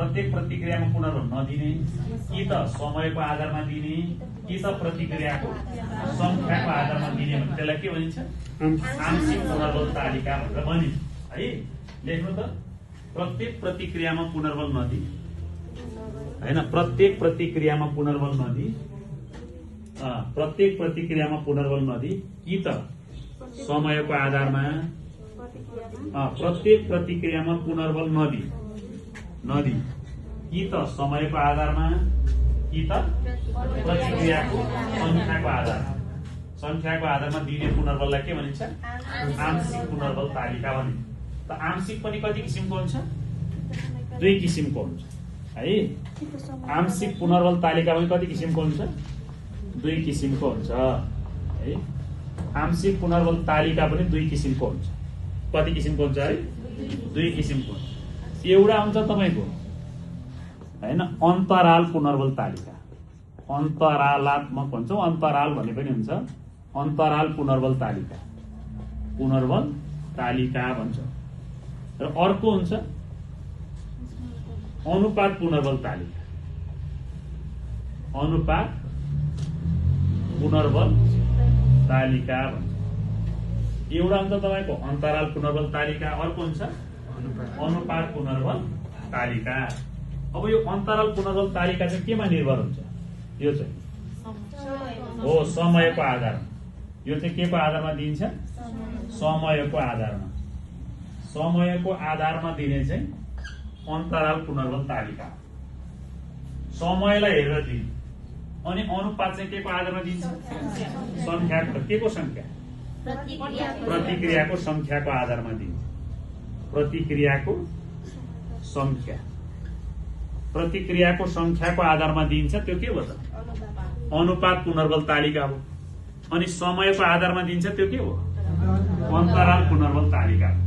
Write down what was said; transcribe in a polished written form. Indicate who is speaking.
Speaker 1: प्रत्येक प्रतिक्रियामा पुनर्बल नदिने कि त समयको आधारमा दिने कि त प्रतिक्रियाको संख्याको आधारमा दिने भने त्यसलाई के भनिन्छ आंशिक पुनर्बल तालिका भनेर भनिन्छ है। लेख्नु त प्रत्येक प्रतिक्रियामा पुनर्बल नदिने हैन, प्रत्येक प्रतिक्रियामा पुनर्बल नदी प्रत्येक प्रतिक्रियामा पुनर्बल नदी कि त समयको आधारमा प्रत्येक प्रतिक्रियामा पुनर्बल नदी कि त समयको आधारमा कि त प्रतिक्रियाको संख्याको आधारमा दिने पुनर्बललाई के भनिन्छ आंशिक पुनर्बल तालिका भनिन्छ। त आंशिक पनि कति किसिमको हुन्छ दुई किसिमको हुन्छ है। आंशिक पुनर्बल तालिका पनि कति किसिमको हुन्छ दुई किसिमको हुन्छ है। आंशिक पुनर्बल तालिका पनि दुई किसिमको हुन्छ। कति किसिमको हुन्छ है दुई किसिमको हुन्छ। एउटा हुन्छ तपाईको हैन अन्तराल पुनर्बल तालिका, अन्तरालात्मक भन्छौं, अन्तराल भन्ने पनि हुन्छ अन्तराल पुनर्बल तालिका भन्छ। र अर्को हुन्छ अनुपात पुनर्बल तालिका, अनुपात पुनर्बल तालिका भन्छ। एउटा हुन्छ तपाईको अन्तराल पुनर्बल तालिका, अर्को हुन्छ अनुपात पुनर्बल तालिका। अब यो अन्तराल पुनर्बल तालिका चाहिँ केमा निर्भर हुन्छ? यो चाहिँ हो समयको आधारमा। यो चाहिँ केको आधारमा दिइन्छ? समयको आधारमा। समयको आधारमा दिने चाहिँ अन्तराल पुनर्बल तालिका, समयलाई हेरेर दिने। अनि अनुपात चाहिँ केको आधारमा दिन्छ? संख्याको। केको संख्या? प्रतिक्रियाको संख्याको आधारमा दिन्छ। प्रतिक्रियाको संख्या, प्रतिक्रियाको संख्याको आधारमा दिन्छ। त्यो के हो त? अनुपात पुनर्बल तालिका हो। अनि समयको आधारमा दिन्छ त्यो के हो? अन्तराल पुनर्बल तालिका हो।